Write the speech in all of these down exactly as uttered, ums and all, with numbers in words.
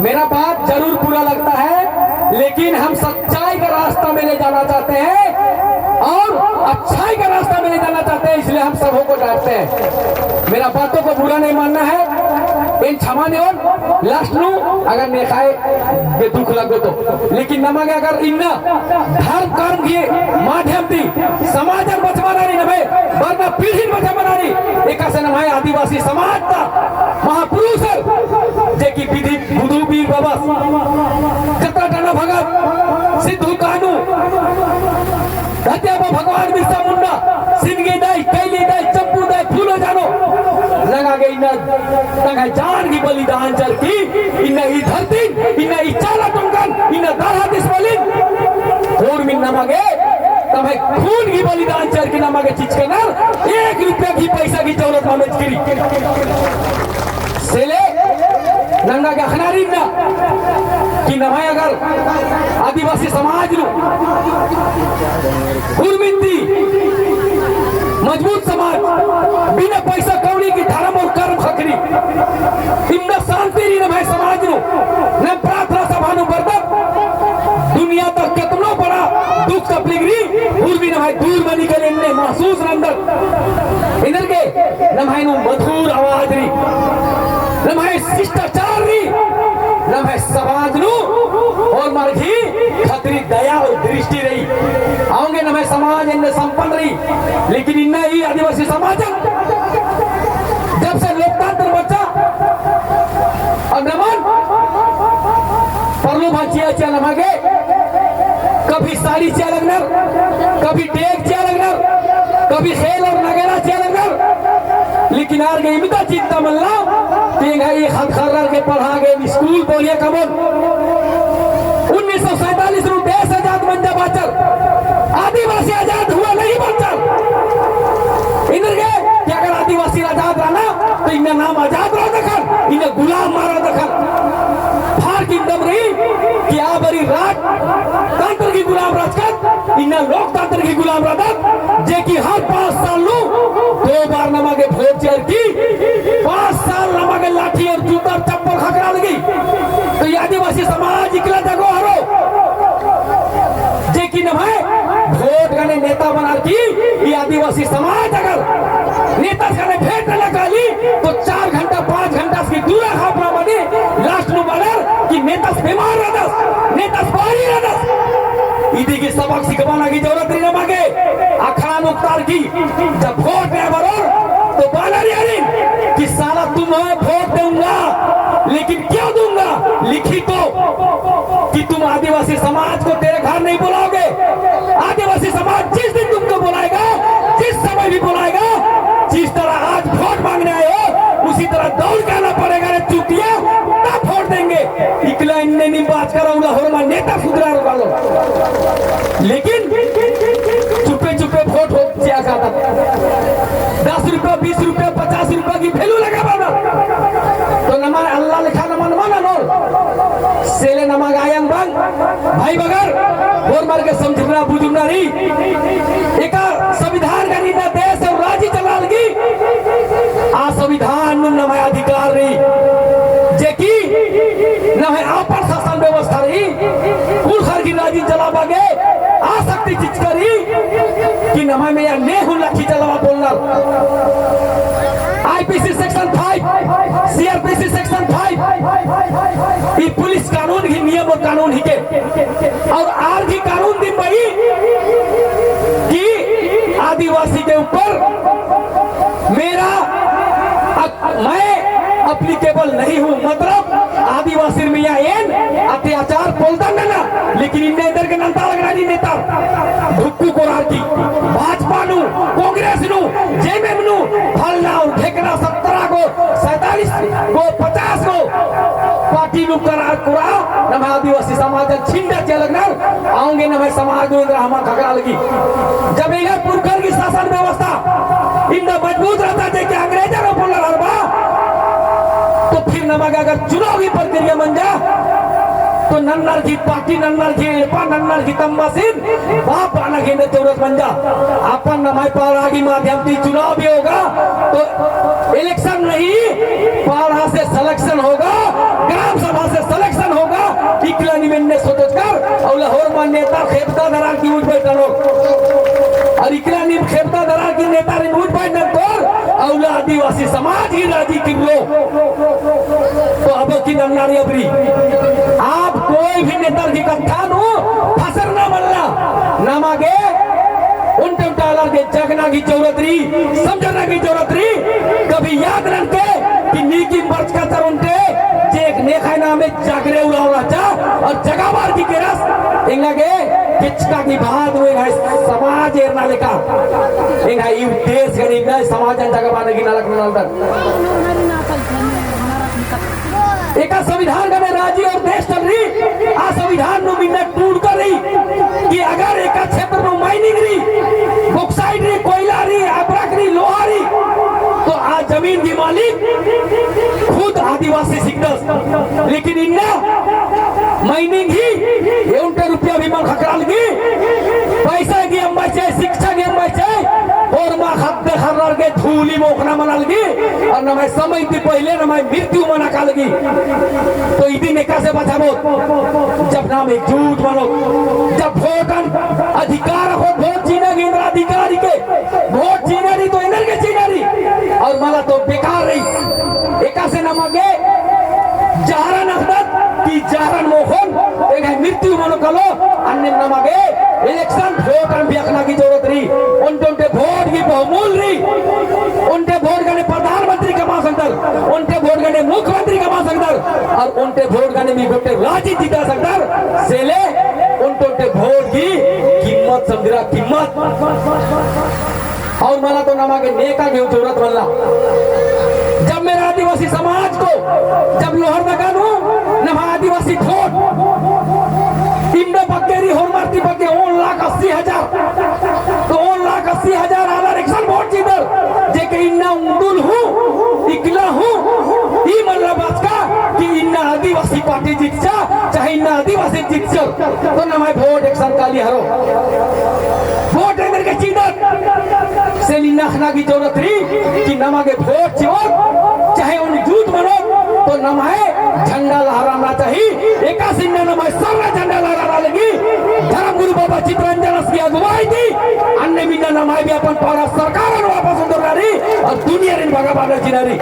मेरा बात जरूर बुरा लगता है, लेकिन हम सच्चाई का रास्ता में ले जाना चाहते हैं और अच्छाई का रास्ता में ले जाना चाहते हैं, इसलिए हम सबों को डांटते हैं। मेरा बातों को बुरा नहीं मानना है, एन क्षमा नेओन, last नू अगर नेख़ाय गे दुख लग्गो तो। लेकिन नमा गे अगर इन्ना धर्म कर्म के माध्यम ती समाजन बचाबअना रई, नम्है बरना पीढ़िन बचाबअना रई, एकासे नम्है आदिवासी समाज ता महापुरुषर, जे कि विधि बुधु बीर बबस, जतरा टाना भगत, सिद्धू कान्हू, धरती आबा भगवान बिरसा मुंडा, सिंदगी दाई, कैली दाई, चंपू दाई, फूलो जानो, नंगा गे इन्ना तंग्है जान गही बलिदान चिअर की, इन्ना ई धरतीन, इन्ना ई चाला टोंकन, इन्ना दरहा देश बलिन, उर्मिन नमा गे, तम्है खून गही बलिदान चिअर की नमा गे चिचकनर, एक रुपया गही पैसा गही जरूरत मल मेंजकी रई। से ले नंगा गे अख़ना रई इन्ना कि नम्है अगर आदिवासी समाज नू उर्मिन ती मजबूत समाज, बिना पैसा कौड़ी की धर्म और कर्म ख़क्खरई, इन्ना शांति रई नम्है समाज नू, नम प्रार्थना सभा नू बरदत, दुनिया ता केतनो बड़ा दुख तकलीफ रई, उर्मिन नम्है दूर मनी के लिए इन्ने महसूस नंदत। इन्नर गे नम्है नू मधुर आवाज रई, नम्है शिष्टाचार रई, नम्है समाज नू ओर्मर गही खतरी दया और दृष्टि रई। औंगे नम्है समाज एन्ने संपन्न रई, लेकिन इन्ना ई आदिवासी समाजन जब से लोकतंत्र बच्चा, अब नमन प्रलोभन चिआ चिआ नमा गे, कभी साड़ी चिआ लगनर, कभी डेग चिआ लगनर, कभी ख़ेल और नगेड़ा चिआ लगनर। लेकिन आर गे इमदा चिंता मल्ला, तेंगा ई ख़द्द ख़र्रर गे पढ़आ गे स्कूल बोलिया कमोन। उन्नीस सौ सैंतालीस नू देश आजाद मंजा बाचर, आदिवासी आजाद हुआ नहीं बाचर। इन्नर गे कि अगर आदिवासी आजाद रअना, तो इन्ना नाम आजाद रअदत ख़ने, इन्ना गुलाम मा रअदत ख़ने। फर्क इदम रई कि आ बारी राजतंत्र गही गुलाम रहचकत, इन्ना लोकतंत्र गही गुलाम रअदत, जे कि हर पाँच साल नू दो बार नमा गे वोट चिअर की, पाँच साल नमा गे लाठी और जूता और चप्पल ख़क्खरआ लगी। तो ई आदिवासी समाज इकला जगो हरो, जे कि नम्है वोट गने नेता बनार की, ई आदिवासी समाज अगर नेतास गने भेंट नना काली, तो चार घंटा, पाँच घंटा से दूरा ख़ापना मनी, last नू बअनर कि नेतास बेमार रअदस, नेतास बारी रअदस। इदी गही सबक सिखाबअना गही जरूरत रई नमा गे। अखड़ा नू उक्तार की, जब वोट नना बरओर, तो बअनर आरिन कि साला तुम्हें वोट दूंगा, लेकिन क्यों दूंगा? लिखी तो कि तुम आदिवासी समाज को तेरे घर नहीं बुलाओगे। आदिवासी समाज जिस दिन तुमको बुलाएगा, जिस समय भी बुलाएगा, जिस तरह आज वोट मांगने आए हो, उसी तरह दौड़ के आना पड़ेगा रे चूतिया, तब वोट देंगे। इकला इन्ने नीम बाचकर उला होरमा नेता सुधरार कालो। लेकिन चुप्पे चुप्पे वोट हो चिआ कादत। दस रुपया, बीस रुपया, पचास रुपया गही value लगाबअदत। तो नमन अल्ला लेखा नमन मल ननोर। से ले नमा गे आयंग बंग, भाई बगर, होरमर गे समझरना बुझुरना रई। एका संविधान गने इन्ना देश और राजी चलालगी। आ संविधान नू नम्है अधिकार रई। जे कि नम्है आपन शासन व्यवस्था रई। कुँड़ुख़र गही राजी चलाबआ गे आ शक्ति चिच्चका रई कि नम्है मइय्याँ ने हूँ लाठी चलाबआ पोल्लनर। IPC section five, CrPC section five, ई पुलिस कानून ही नियम और कानून हिके। और आर गही कानून दिम बई कि आदिवासी के ऊपर मेरा अक-, मैं applicable नहीं हूँ, मतलब आदिवासी मइय्याँ एन अत्याचार पोल्लदन नना, लेकिन इन्ने एन्देरगे नन्ता लगनर ई नेता, ढुक्कु कोरार की, भाजपा नू, कांग्रेस नू, जेएमएम नू, फलना और ढेकना सत्रह गो, सैंतालीस गो, पचास गो party नू करार कोरा, नम्है आदिवासी समाजन छिंडा चिआ लगनर, औंगे नम्है समाज नू एन्दरा हमा ख़क्खरआ लगी। जब एंग्है पुरखर गही शासन व्यवस्था इन्ना मजबूत रहचा जे कि अंग्रेजर पोल्लर हरबा, तो फिर नमा गे अगर चुनाव गही प्रक्रिया मंजा, तो नन्नर गही party, नन्नर गही एड़पा, नन्नर गही तम्बासिन बाप बअना गही जरूरत मंजा। अपन नम्है पाड़ा गही माध्यम ती चुनाव भी होगा, तो election नहीं, पाड़ा से selection होगा, ग्राम सभा से selection नेता खेपता दरा की उठ बैठा लो। और इकला नीम खेपता दरा की नेतारिन उठ बैठा तो, अउला आदिवासी समाज ही राजी किरलो। तो अब की नन्ना रई अबरी। आप कोई भी नेता की कत्था नू फसरना मल्ला। नमा गे ओन्टे ओन्टे आलर गे जगना की जरूरत रई, समझना की जरूरत रई। कभी याद ननके कि नीकिम बरचका चर ओन्टे जे एक नेखय नामे जागरे उराँव रहचा और जगाबार की केरस एंगा गे किचका की बात हुए है समाज एरना लेका। एंगा ई उद्देश्य गरीब ना समाजन जगाबार की नालक नालदन। एका संविधान गने राजी और देश चल रई, आ संविधान नू मिन्ना टूड़का रई कि अगर एका क्षेत्र नू mining रई, bauxite रई, कोयला रई, अबरक रई, लोहा रई, तो आ जमीन की मालिक खुद आदिवासी हिकदस। लेकिन इन्ना mining ही ये ओन्टे रुपया भी मल ख़क्खरा लगी, पैसा गे अम्बा चाहे, शिक्षा गे अम्बा चाहे, और मा खद्दे खर्रर गे धूली मोख़ना मना लगी, और नम्है समय ती पहिले नम्है मृत्यु मना का लगी। तो इदिन एकासे बचाबओत, जब नाम एकजुट मनोत, जब वोटन अधिकार हो, वोट चिअना गे एन्देर अधिकार हिके, वोट चिअना रई तो एन्देर गे चिअना रई, और मला तो बेकार रई। एकासे नमा गे जहरन अख़दत कि जहरन मोख़ोन, एंग्है मृत्यु मनो कालो, अन्नेम नमा गे election वोटन भी अख़ना की जरूरत रई। ओन्टे ओन्टे वोट की बहुमूल रई। ओन्टे वोट गने प्रधानमंत्री कमआ सकदर, ओन्टे वोट गने मुख्यमंत्री कमआ सकदर, और ओन्टे वोट गने मी गोट्टे राजी जिता सकदर। से ले ओन्टे ओन्टे वोट की कीमत समझरआ, कीमत। और मला तो नमा गे नेका गे जरूरत मल्ला। जब मेरा आदिवासी समाज को, जब लोहरदगा नू नम्है आदिवासी वोट इन्ना पक्के रई, होरमर ती पक्के ओन लाख अस्सी हजार, तो ओन लाख अस्सी हजार आलर एकसन वोट चिअदर, जेके इन्ना उन्दुल हूँ, इकला हूँ, ई मल्ला बाचका कि इन्ना आदिवासी पार्टी जितचा, चाहे इन्ना आदिवासी जितचर, तो नम्है वोट एकसन काली हरो। वोट एन्देर गे चिअदत, से इन्ना अख़ना की जरूरत रई कि नमा गे वोट चिओत, चाहे ओन एकजुट मनोत, तो नम्है झंडा लहराना चाही। एकासे इन्ना नम्है सरना झंडा लहराना लगी। धर्मगुरु बाबा चितरंजनस की अगुवाई ती, अन्नेम इन्ना नम्है भी अपन पारा सरकारन वापस ओन्दरना रई, और दुनियारिन भगाबअना चिअना रई।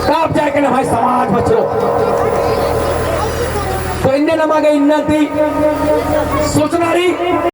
तब जाके नम्है समाज बचरो। तो इन्ने नमा गे इन्ना ती सोचना रई।